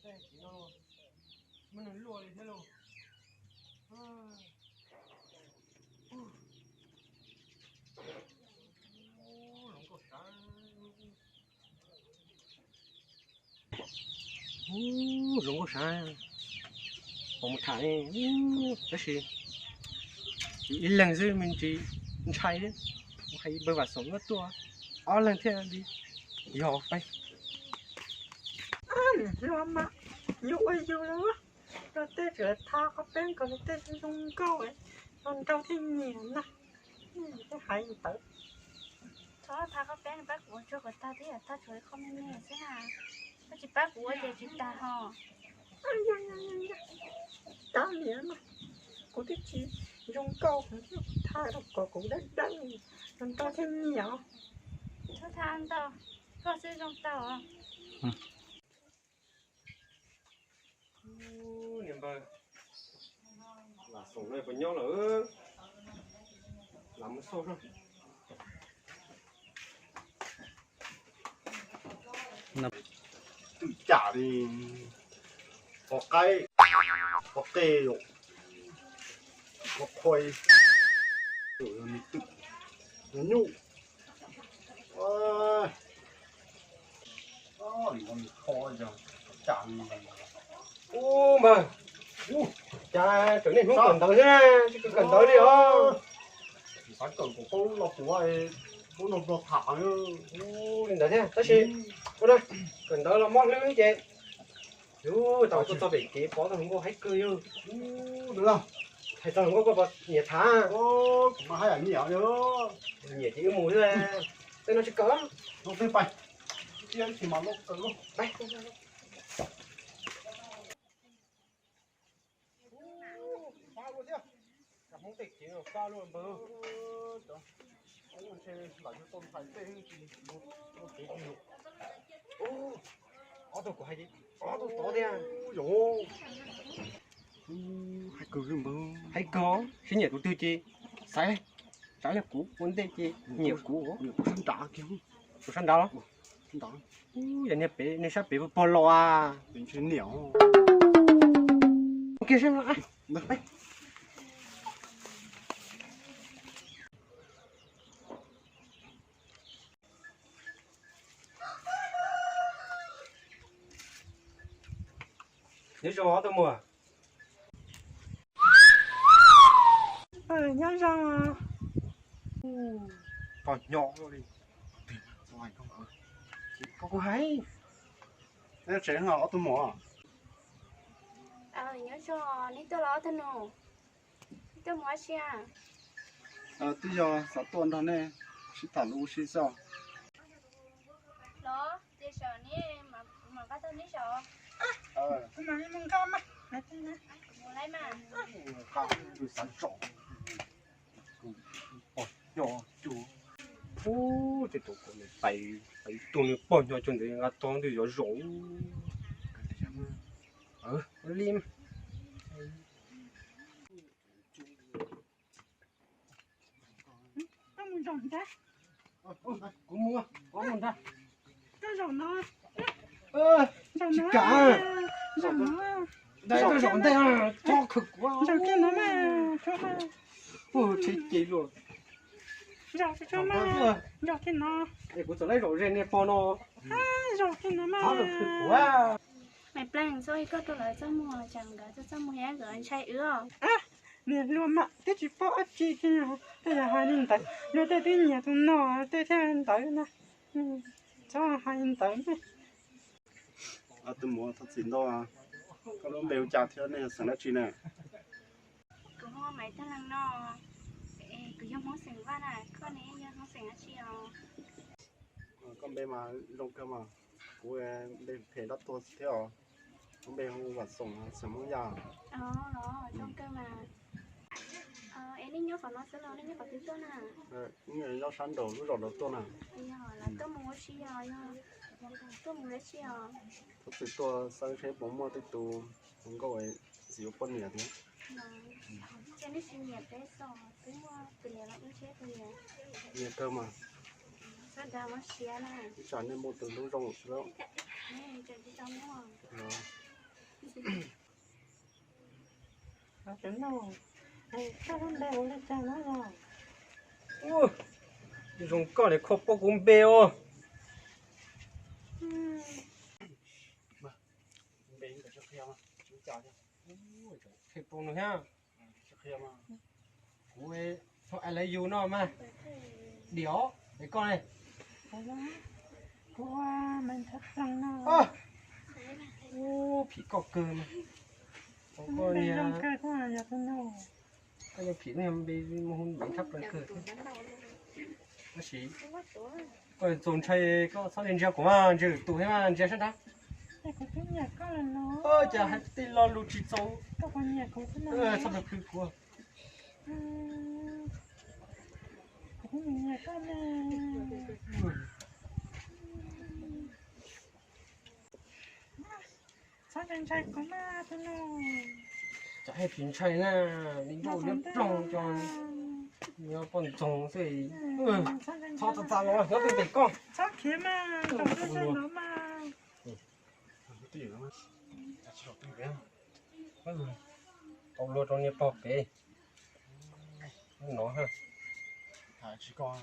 Muab nws luaj li thiab lauj. Ub, zoo nkauj sav, pom mus tham ne, tab sis ib leeg xwb me ntsis ntshai thiab, mus hais npawg Vam Xoom nyob tuaj ob leeg thiaj li yog peb. Niam hluas mas, yus ua yus los rau tej tseem tha qhov peeb kom nws tej zoo nkauj, los nrau thiaj nyiam na. Hais ntawd, txhob tha qhov peeb, pab kuv ua tsuag kom tag thiab, tha tsuas qhov me me xwb na. Koj tsis pab kuv ua ces tsis tag ho. Kav liam mas, kuv twb tsis zoo nkauj, tha rau kom kuv dawb dawb, los nrau thiaj nyiam. Txhob tha ntau, koj xwb zoo tau. Niam npawg, Vam Xoom no puas nyob lawm? Lam mus xauj na. Twm cam li, qhov qaib, qhov qe, qhov qhuai, twm, nyuj. Ub npawg, cas tseem niaj hnub kawm ntawv thiab, tsis kawm ntawv li os? Xav kawm kom paub lo kuv, paub nrog nrog tham. Ub, li ntawd thiab, tab sis ua na, kawm ntawv los mob hlwb ces yus tau tuaj txog pem kev pom tau hluas nkauj haib kawg yog. Hais txog hluas nkauj koj puas nyiam tham? Kuv mas haj yam nyiam. Nyiam ces wb mus xwb, tej no tsis kawm. Hmoob tej kev no fab luaj npawg. Ob tug kuv hais, ob tug tod thiab. Haib kawg, sib nyiam tus twg ces xaiv, xaiv li kuv ua ntej ces nyiam kuv. Tus sab nrad los? Yog niag pem, niag sab pem pog los a. Nyob zoo ob tug muam. Nyob zoo. Pog nyob li. Koj kuv hais. Neb tsev no ob tug muam? Nyob zoo, neb tuaj los ob tug nus? Tuaj mus ua si? Twb yog xav tuaj nrog nej sib tham lus ua si xwb. Los ces sawv neb mam nqa tau neb zaum. Kuv mam li mus nqa mas. Mus lawm mas. Xav zaum. Pog nyob cuag, ub, tej tus kuv tais tais tus nws pog nyob cuag ntawd nqa tau ntawm yov zaum. Ua li. Koj mus zaum ntag. Kuv mus, koj mus ntag. Koj zaum no. Zaum no. Tsis kam. Zaum no. Dai, koj zaum ntej, txhob khwv kuv. Zaum kiag no mas, tsheb ces luag. Zaum tsis tshua mas, zaum kiag no. Es kuv txawm laib zaum ze niag pog no. Zaum kiag no mas. Maiv Pleej, txhob ib koj rau lawv txaj muag, tsam nkawd txaj muag thiab nkawd ntshai wb os. Niag hluas mas twb tsis paub dab tsi kiag, tej yog hais li ntawd, luag tej twb nyiam tus no, tej thiaj ntawd na. Txhob hais li ntawd. Tus muam thov txim ntau, koj lub npe hu cas thiab nej yog xeem dab tsi na? Kuv hu ua Maiv Tag Leej no, kuv yog Hmoob xeem Vaj na, koj ne yog Hmoob xeem dab tsi os? Koj npe mas zoo kawg mas, kuv npe phem dab tuag thiab os. Koj npe hu Vam Xoom, xeem Hmoob Yaj. Zoo kawg mas. Es nej nyob qhov no xwb los nej nyob qhov twg tuaj na? Nyob sab nraud lub zos nraud tuaj na. Yog los tuaj mus ua si os, yog tuaj mus ua si os? Thov txim tuaj saib seb puas muaj tej tus hluas nkauj ntxim ua poj niam thiab. Ces nej tsis nyiam peb xwb, twb muaj tus niam los ib txhia tus niam. Nyiam kawg mas. Txhob dag mob siab na. Tsam nej muaj tus hlub zoo xwb. Tsis tau muaj. Ua, zoo koj li khua paub kuv npe os. Npe qhia pub no thiab. Kuv txhob I love you no mas. Dim os, es koj ne? Kuv ua Maiv Nthab Plees no. Ua, phim koj kawg mas. Koj niag, koj niag phim no yog npe hu Maiv Nthab Plees kawg thiab. Tab sis koj txaus ntshai, koj txhob li ntsia kuv mas, ntsia lwm tus thiab mas, ntsia sab nrab. Cas hais tej lo lus tsis txaus, txhob pw kuv. Txhob ntshai kuv mas tus nus. Txhob hais tsis ntshai na, li ntuj liab ploog cov nyob poj ntxoog xwb. Txhob txav txav los nyob twj ywm koj. Txhob khiav mas, los rau sab no mas. Tau luag rau niag pog pem no. Tham tsis koj,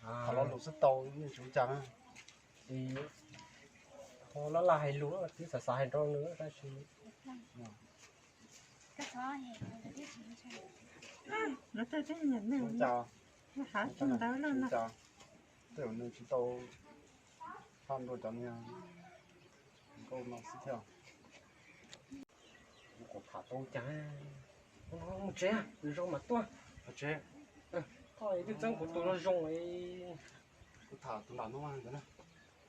tham lo lus xwb tau, yeej tsis ua cas na. Ho laj laj hais lus, twb xav xav hais rau nws tab sis. Lawv tej tib nyiam nws, hav tsis ntawd lawm no. Tej zaum nws tsis tau tham dua cov niag nkauj no xwb thiab. Kuv tham tau cas, mus tsev, nws zoo mas tuaj. Koj twb txeeb kuv tus zoo zoo. Kuv tham tus nram no ntawd na.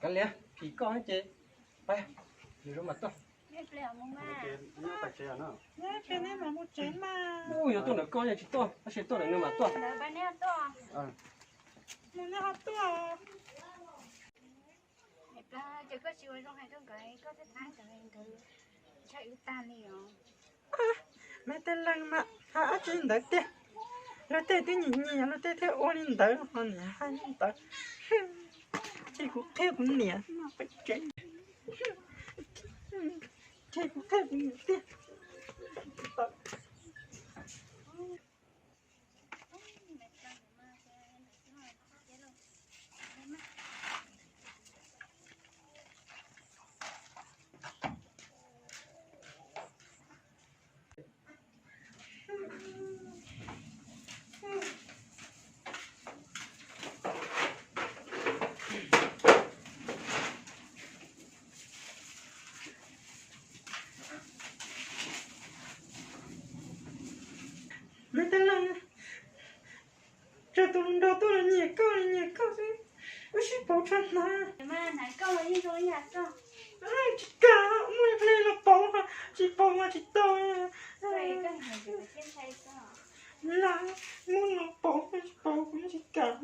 Kav liam, phim koj ces pab, nws zoo mas tuaj. Neb mam mus tsev mas. Ub, yuav tuaj ntawm koj yeej tsis tuaj, tab sis tuaj ntawm nws mas tuaj. Neb ho tuaj. Ces koj tsis ua zoo hais rau nkawd, koj thiaj tham nkawd, nkawd ntshai wb tag li os. Maiv Tej Leej mas hais dab tsi ntawd tiag. Luag tej twb nyiam nyiam, luag tej thiaj ua li ntawd ho niam hais li ntawd. Ces kuv qhia kuv niam no pais tsev. Ces kuv qhia kuv niam tiag. Maiv Tej Leej, tsam tus hluas nraug tuaj los nyiam koj, nyiam koj xwb, wb sib pauv tshaj hnav. Tsis kam, muaj ib pliag los pauv, tsis pauv mas tsis tau. Lam muab los pauv, tsis pauv kuv tsis kam.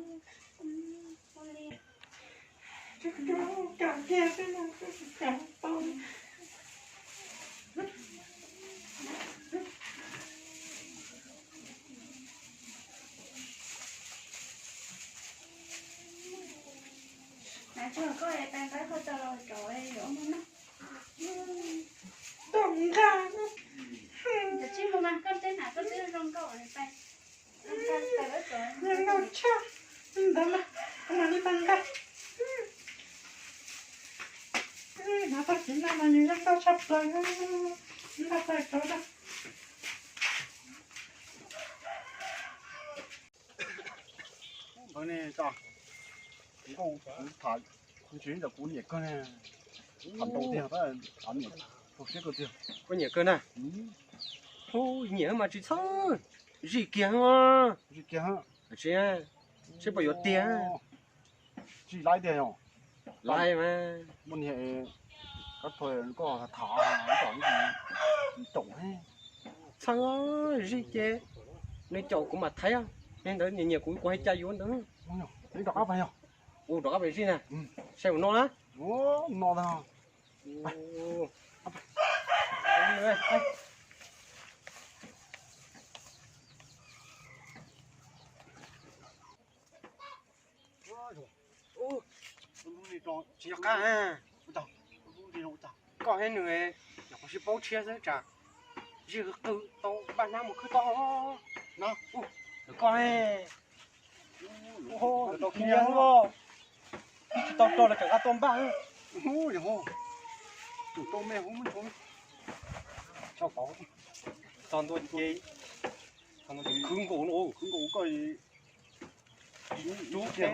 Kam kiag xwb no, tsis kam tau. Nqa, koj teb hnav koj twb zoo nkauj. Zoo nkauj tshaj, li ntawd mas kuv mam li pab nqa. Hnav tau txiv no mas nws zoo nkauj tshaj plaws, nqa tawm rau na. Nkauj, kuv tham, kuv tsis ntawm kuv nyiam kawg ne, tham ntau tiag, niam rau siab kawg tiag. Koj nyiam kawg na? Hu, nyiam mas tsis txhob zij kiag. Zij kiag, seb puas yuav tiag. Zij laib tiag yog. Laib mas. Muaj niag koj thaum koj tham caum, caum. Txhob zij ces nws caum kuv mam thaiv, nws ntawd nyiam nyiam kuv, kuv hais cas yuav ntawd. Rov qab pais yog. Ua rov qab pais zij na. Saib ua no na. No. Tsis nco qab. Koj thiab nws, Kuv sib paub tshiab xwb tsam zij qw tau npaj hnab mus khwb tau no. Lawv koj, tau khiav lawm, twb tsis tau rau lawv tseem nqa tuaj npaj. Tus tau me hu, tso tau, txog ntua ces khwv nkaus no, khwv nkaus koj. Tub kiag,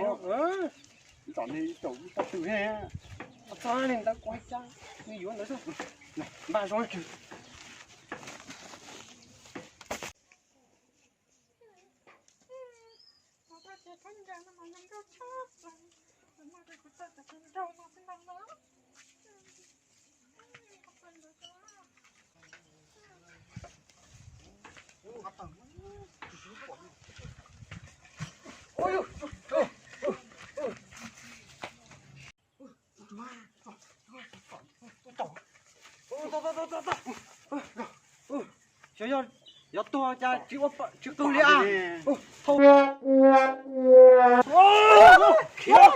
tam ne caum ib pob tw he. Txog li ntawd kuv hais cas nws yuav ntawd xwb. Npaj zoo. Xyov yog, yog tuag cas tsis ua, tsis qw li a. Khiav,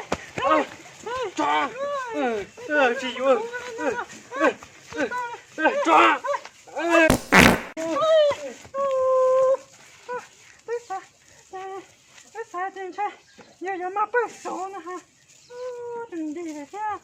tso, tsis yuav, tso. Twb xav, twb xav tias ntshai yog yuav maj pawg saud no ha. Tus nti thiab.